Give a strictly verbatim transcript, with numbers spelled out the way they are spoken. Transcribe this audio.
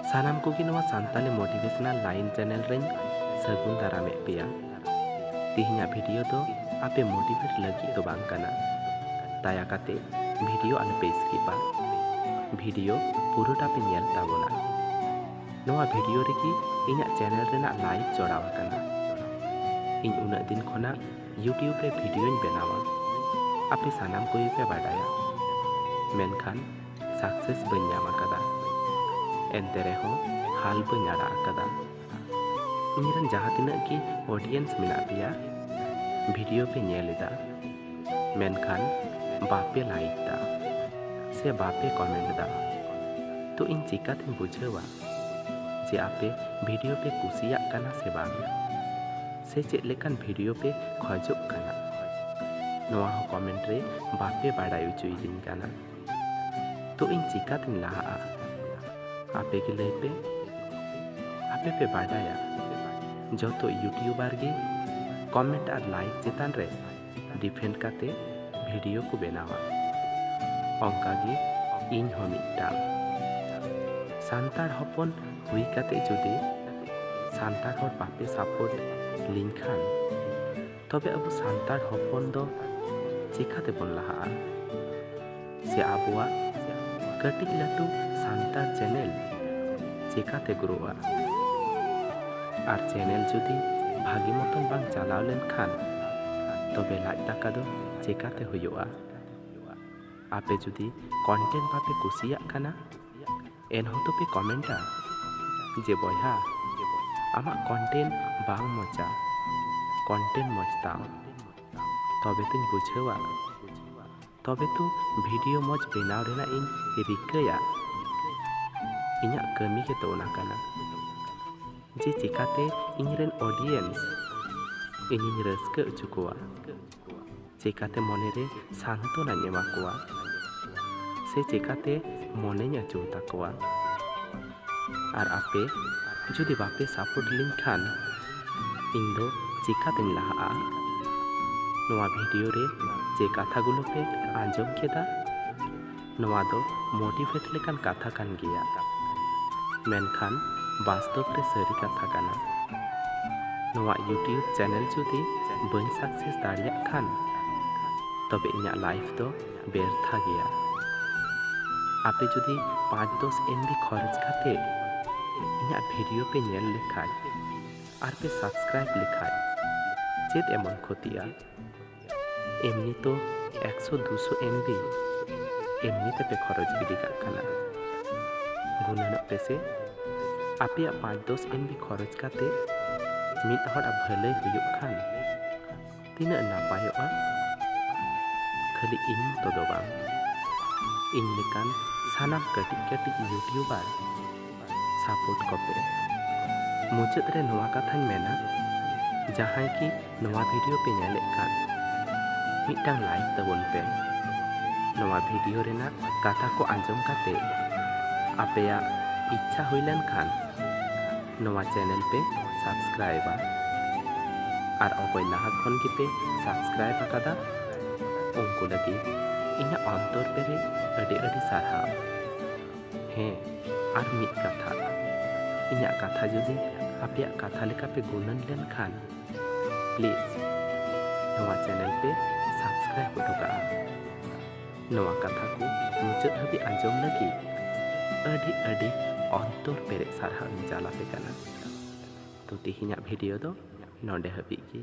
ᱥᱟᱱᱟᱢ ᱠᱚᱜᱮ ᱱᱚᱣᱟ ᱥᱟᱱᱛᱟᱞᱤ motivational line channel ᱨᱮᱧ ᱥᱟᱹᱜᱩᱱ ᱫᱟᱨᱟᱢᱮᱫ ᱯᱮᱭᱟ᱾ ᱛᱮᱦᱮᱧᱟᱜ video ᱫᱚ ᱟᱯᱮ motivate ᱞᱟᱹᱜᱤᱫ ᱫᱚ ᱵᱟᱝ ᱠᱟᱱᱟ᱾ ᱫᱟᱭᱟ ᱠᱟᱛᱮ video ᱟᱞᱚᱯᱮ skipᱟ᱾ Video ᱯᱩᱨᱟᱹᱴᱟ ᱯᱮ ᱧᱮᱞ ᱛᱟᱵᱚᱱᱟ᱾ ᱱᱚᱣᱟ video ᱨᱮᱜᱮ ᱤᱧᱟᱹᱜ channel ᱨᱮᱱᱟᱜ live ᱡᱚᱲᱟᱣ ᱟᱠᱟᱱᱟ᱾ ᱤᱧ ᱩᱱᱟᱹᱜ ᱫᱤᱱ ᱠᱷᱚᱱᱟᱜ YouTube ᱨᱮ videoᱧ ᱵᱮᱱᱟᱣᱟ, ᱟᱯᱮ ᱥᱟᱱᱟᱢ ᱠᱚᱜᱮ ᱯᱮ ᱵᱟᱰᱟᱭᱟ, ᱢᱮᱱᱠᱷᱟᱱ success ᱵᱟᱹᱧ ᱧᱟᱢ ᱟᱠᱟᱫᱟ᱾ ᱮᱱᱛᱮ ᱨᱮᱦᱚᱸ ᱦᱟᱞ ᱵᱟᱹᱧ ᱟᱲᱟᱜ ᱟᱠᱟᱫᱟ᱾ ᱤᱧᱨᱮᱱ ᱡᱟᱦᱟᱸ ᱛᱤᱱᱟᱹᱜ ᱜᱮ audience ᱢᱮᱱᱟᱜ ᱯᱮᱭᱟ, video ᱯᱮ ᱧᱮᱞ ᱮᱫᱟ, ᱢᱮᱱᱠᱷᱟᱱ ᱵᱟᱯᱮ like ᱫᱟ ᱥᱮ ᱵᱟᱯᱮ comment ᱫᱟ, ᱛᱚ ᱤᱧ ᱪᱤᱠᱟᱛᱤᱧ ᱵᱩᱡᱷᱟᱹᱣᱟ ᱡᱮ ᱟᱯᱮ video ᱯᱮ ᱠᱩᱥᱤᱭᱟᱜ ᱠᱟᱱᱟ ᱥᱮ ᱵᱟᱝ, ᱥᱮ ᱪᱮᱫ ᱞᱮᱠᱟᱱ video ᱯᱮ ᱠᱷᱚᱡᱚᱜ ᱠᱟᱱᱟ? ᱱᱚᱣᱟ ᱦᱚᱸ comment ᱨᱮ ᱵᱟᱯᱮ ᱵᱟᱰᱟᱭ ᱦᱚᱪᱚᱭᱤᱫᱤᱧ ᱠᱟᱱᱟ, ᱛᱚ ᱤᱧ ᱪᱤᱠᱟᱛᱤᱧ ᱞᱟᱦᱟᱜᱼᱟ? ᱟᱯᱮ ᱜᱮ ᱞᱟᱹᱭ ᱯᱮ᱾ ᱟᱯᱮ ᱯᱮ ᱵᱟᱰᱟᱭᱟ, ᱡᱚᱛᱚ YouTuber ᱜᱮ comment ᱟᱨ like ᱪᱮᱛᱟᱱ ᱨᱮ depend ᱠᱟᱛᱮ video ᱠᱚ ᱵᱮᱱᱟᱣᱟ᱾ ᱚᱱᱠᱟ ᱜᱮ ᱤᱧ ᱦᱚᱸ ᱢᱤᱫᱴᱟᱝ ᱥᱟᱱᱛᱟᱲ ᱦᱚᱯᱚᱱ ᱦᱩᱭ ᱠᱟᱛᱮ ᱡᱩᱫᱤ ᱥᱟᱱᱛᱟᱲ ᱦᱚᱲ ᱵᱟᱯᱮ support ᱞᱤᱧ ᱠᱷᱟᱱ, ᱛᱚᱵᱮ ᱟᱵᱚ ᱥᱟᱱᱛᱟᱲ ᱦᱚᱯᱚᱱ ᱫᱚ ᱪᱮᱠᱟ ᱛᱮᱵᱚᱱ ᱞᱟᱦᱟᱜᱼᱟ? ᱥᱮ ᱟᱵᱚᱣᱟᱜ ᱠᱟᱹᱴᱤᱡ ᱞᱟᱹᱴᱩ ᱥᱟᱱᱛᱟᱲ channel ᱪᱮᱠᱟᱛᱮ growᱜᱼᱟ? ᱟᱨ channel ᱡᱩᱫᱤ ᱵᱷᱟᱜᱮ ᱢᱚᱛᱚᱱ ᱵᱟᱝ ᱪᱟᱞᱟᱣ ᱞᱮᱱᱠᱷᱟᱱ, ᱛᱚᱵᱮ ᱞᱟᱡ ᱫᱟᱠᱟ ᱫᱚ ᱪᱮᱠᱟᱛᱮ ᱦᱩᱭᱩᱜᱼᱟ? ᱟᱯᱮ ᱡᱩᱫᱤ content ᱵᱟᱯᱮ ᱠᱩᱥᱤᱭᱟᱜ ᱠᱟᱱᱟ, ᱮᱱᱦᱚᱸ ᱛᱚᱯᱮ commentᱟ ᱡᱮ, "ᱵᱚᱭᱦᱟ, ᱟᱢᱟᱜ content ᱵᱟᱝ ᱢᱚᱡᱟ, content ᱢᱚᱡᱽ ᱛᱟᱢ", ᱛᱚᱵᱮ ᱛᱚᱧ ᱵᱩᱡᱷᱟᱹᱣᱟ, ᱛᱚᱵᱮ ᱛᱚ video ᱢᱚᱡᱽ ᱵᱮᱱᱟᱣ ᱨᱮᱱᱟᱜ ᱤᱧ ᱨᱤᱠᱟᱹᱭᱟ᱾ ᱤᱧᱟᱹᱜ ᱠᱟᱹᱢᱤ ᱜᱮᱛᱚ ᱚᱱᱟ ᱠᱟᱱᱟ, ᱡᱮ ᱪᱮᱠᱟᱛᱮ ᱤᱧᱨᱮᱱ audience ᱤᱧᱤᱧ ᱨᱟᱹᱥᱠᱟᱹ ᱦᱚᱪᱚ ᱠᱚᱣᱟ, ᱪᱮᱠᱟᱛᱮ ᱢᱚᱱᱮᱨᱮ ᱥᱟᱱᱛᱚᱱᱟᱧ ᱮᱢᱟ ᱠᱚᱣᱟ, ᱥᱮ ᱪᱮᱠᱟᱛᱮ ᱢᱚᱱᱮᱧ ᱟᱹᱪᱩᱨ ᱛᱟᱠᱚᱣᱟ᱾ ᱟᱨ ᱟᱯᱮ ᱡᱩᱫᱤ ᱵᱟᱯᱮ support ᱞᱤᱧ ᱠᱷᱟᱱ, ᱤᱧ ᱫᱚ ᱪᱮᱠᱟᱛᱮᱧ ᱞᱟᱦᱟᱜᱼᱟ? ᱱᱚᱣᱟ video ᱨᱮ ᱡᱮ ᱠᱟᱛᱷᱟᱜᱩᱞᱳ ᱯᱮ ᱟᱸᱡᱚᱢ ᱠᱮᱫᱟ, ᱱᱚᱣᱟ ᱫᱚ motivate ᱞᱮᱠᱟᱱ ᱠᱟᱛᱷᱟ ᱠᱟᱱ ᱜᱮᱭᱟ᱾ ᱢᱮᱱᱠᱷᱟᱱ ᱵᱟᱥᱛᱚᱵ ᱨᱮ ᱥᱟᱹᱨᱤ ᱠᱟᱛᱷᱟ ᱠᱟᱱᱟ᱾ ᱱᱚᱣᱟ YouTube channel ᱡᱩᱫᱤ ᱵᱟᱹᱧ success ᱫᱟᱲᱮᱭᱟᱜ ᱠᱷᱟᱱ, ᱛᱚᱵᱮ ᱤᱧᱟᱹᱜ life ᱫᱚ ᱵᱮᱨᱛᱷᱟ ᱜᱮᱭᱟ᱾ ᱟᱯᱮ ᱡᱩᱫᱤ ᱯᱟᱸᱪ ᱫᱚᱥ M B ᱠᱷᱚᱨᱚᱪ ᱠᱟᱛᱮ ᱤᱧᱟᱹᱜ video ᱯᱮ ᱧᱮᱞ ᱞᱮᱠᱷᱟᱡ ᱟᱨ ᱯᱮ subscribe ᱞᱮᱠᱷᱟᱡ, ᱪᱮᱫ ᱮᱢᱚᱱ ᱠᱷᱚᱛᱤᱜᱼᱟ? ᱮᱢᱱᱤ ᱛᱚ ᱮᱠᱥᱚ ᱫᱩᱥᱚ M B ᱮᱢᱱᱤ ᱛᱮᱯᱮ ᱠᱷᱚᱨᱚᱪ ᱜᱤᱰᱤ ᱠᱟᱜ ᱠᱟᱱᱟ᱾ ᱜᱩᱱᱟᱹᱱᱚᱜ ᱯᱮᱥᱮ, ᱟᱯᱮᱭᱟᱜ ᱯᱟᱸᱪ ᱫᱚᱥ M B ᱠᱷᱚᱨᱚᱪ ᱠᱟᱛᱮ ᱢᱤᱫ ᱦᱚᱲᱟᱜ ᱵᱷᱟᱹᱞᱟᱹᱭ ᱦᱩᱭᱩᱜ ᱠᱷᱟᱱ ᱛᱤᱱᱟᱹᱜ ᱱᱟᱯᱟᱭᱚᱜᱼᱟ᱾ ᱠᱷᱟᱹᱞᱤ ᱤᱧ ᱢᱚᱛᱚ ᱫᱚ ᱵᱟᱝ, ᱤᱧ ᱞᱮᱠᱟᱱ ᱥᱟᱱᱟᱢ ᱠᱟᱹᱴᱤᱡ ᱠᱟᱹᱴᱤᱡ YouTuber support ᱠᱚᱯᱮ᱾ ᱢᱩᱪᱟᱹᱫ ᱨᱮ ᱱᱚᱣᱟ ᱠᱟᱛᱷᱟᱧ ᱢᱮᱱᱟ, ᱡᱟᱦᱟᱸᱭ ᱠᱤ ᱱᱚᱣᱟ video ᱯᱮ ᱧᱮᱞᱮᱫ ᱠᱟᱱ, ᱢᱤᱫᱴᱟᱝ like ᱛᱟᱵᱚᱱ ᱯᱮ᱾ ᱱᱚᱣᱟ video ᱨᱮᱱᱟᱜ ᱠᱟᱛᱷᱟ ᱠᱚ ᱟᱸᱡᱚᱢ ᱠᱟᱛᱮ ᱟᱯᱮᱭᱟᱜ ᱤᱪᱪᱷᱟ ᱦᱩᱭ ᱞᱮᱱᱠᱷᱟᱱ ᱱᱚᱣᱟ channel ᱯᱮ subscribeᱟ᱾ ᱟᱨ ᱚᱠᱚᱭ ᱞᱟᱦᱟ ᱠᱷᱚᱱ ᱜᱮᱯᱮ subscribe ᱟᱠᱟᱫᱟ, ᱩᱱᱠᱩ ᱞᱟᱹᱜᱤᱫ ᱤᱧᱟᱹᱜ ᱚᱱᱛᱚᱨ ᱯᱮᱨᱮᱡ ᱟᱹᱰᱤ ᱟᱹᱰᱤ ᱥᱟᱨᱦᱟᱣ᱾ ᱦᱮᱸ, ᱟᱨ ᱢᱤᱫ ᱠᱟᱛᱷᱟ, ᱤᱧᱟᱹᱜ ᱠᱟᱛᱷᱟ ᱡᱩᱫᱤ ᱟᱯᱮᱭᱟᱜ ᱠᱟᱛᱷᱟ ᱞᱮᱠᱟ ᱯᱮ ᱜᱩᱱᱟᱹᱱ ᱞᱮᱱᱠᱷᱟᱱ, please ᱱᱚᱣᱟ channel ᱯᱮ subscribe ᱦᱚᱴᱚ ᱠᱟᱜᱼᱟ᱾ ᱱᱚᱣᱟ ᱠᱟᱛᱷᱟ ᱠᱚ ᱢᱩᱪᱟᱹᱫ ᱦᱟᱹᱵᱤᱡ ᱟᱸᱡᱚᱢ ᱞᱟᱹᱜᱤᱫ ᱟᱹᱰᱤ ᱟᱹᱰᱤ ᱚᱱᱛᱚᱨ ᱯᱮᱨᱮᱡ ᱥᱟᱨᱦᱟᱣ ᱤᱧ ᱪᱟᱞ ᱟᱯᱮ ᱠᱟᱱᱟ᱾ ᱛᱚ ᱛᱮᱦᱮᱧᱟᱜ video ᱫᱚ ᱱᱚᱰᱮ ᱦᱟᱹᱵᱤᱡ ᱜᱮ᱾